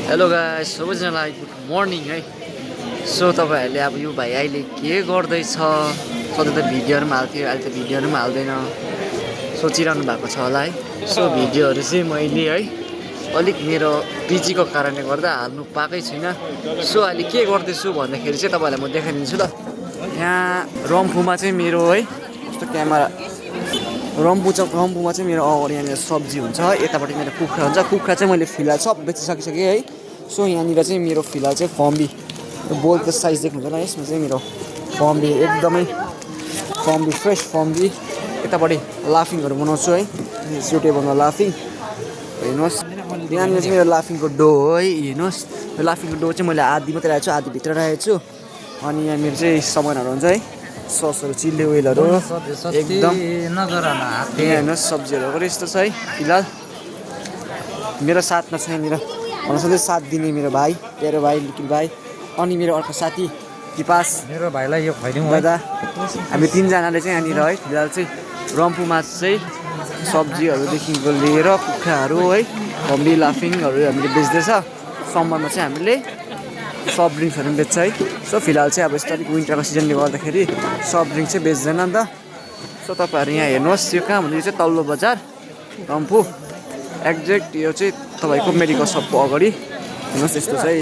Hello guys सबैजनालाई good morning है। So तपाईँहरूले अब यो भाइ अहिले के गर्दैछ? सधैँ त भिडियोहरूमा हाल्थ्यो, अहिले त भिडियोहरूमा हाल्दैन, सोचिरहनु भएको छ होला है। सो भिडियोहरू चाहिँ मैले है अलिक मेरो बिजीको कारणले गर्दा हाल्नु पाएकै छुइनँ। सो अहिले के गर्दैछु भन्दाखेरि चाहिँ तपाईँहरूलाई म देखाइदिन्छु ल। यहाँ रम्फूमा चाहिँ मेरो है यस्तो क्यामेरा रम्फूमा चाहिँ मेरो अगाडि यहाँनिर सब्जी हुन्छ, यतापट्टि मेरो कुखुरा हुन्छ। कुखुरा चाहिँ मैले फिलहाल सब बेचिसकिसकेँ है। सो यहाँनिर चाहिँ मेरो फिलहाल चाहिँ फम्बी बोलको साइज देख्नुहुन्छ न, यसमा चाहिँ मेरो फम्बी एकदमै फम्बी फ्रेस फम्बी। यतापट्टि लाफिङहरू बनाउँछु है, सुटेबलमा लाफिङ हेर्नुहोस्। यहाँनिर चाहिँ मेरो लाफिङको डो हो है, हेर्नुहोस्। यो लाफिङको डो चाहिँ मैले आधी मात्रै राखेको छु, आधी भित्र राखेको छु। अनि यहाँ मेरो चाहिँ सामानहरू हुन्छ है, ससहरू, चिल्ली ओइलहरू एकदम। यहाँ हेर्नुहोस् सब्जीहरू यस्तो छ है। फिलहाल मेरो साथमा छ यहाँनिर भन्न सधैँ साथ दिने मेरो भाइ, तेरो भाइ, निखिल भाइ, अनि मेरो अर्को साथी दिपास, मेरो भाइलाई यो खुवाइदिउँ दादा। हामी तिनजनाले चाहिँ यहाँनिर है फिलहाल चाहिँ रम्फूमा चाहिँ सब्जीहरूदेखिको लिएर कुखुराहरू है, फम्बी लाफिङहरू हामीले बेच्दैछ। समरमा चाहिँ हामीले सफ्ट ड्रिङ्क्सहरू पनि बेच्छ है। सो फिलहाल चाहिँ अब यस्तो अलिक विन्टरको सिजनले गर्दाखेरि सफ्ट ड्रिङ्क चाहिँ बेच्दैन नि त। सो तपाईँहरू यहाँ हेर्नुहोस्, यो कहाँ भन्दा यो चाहिँ तल्लो बजार रम्फू एक्ज्याक्ट। यो चाहिँ तपाईँको मेडिकल सपको अगाडि हेर्नुहोस्, यस्तो चाहिँ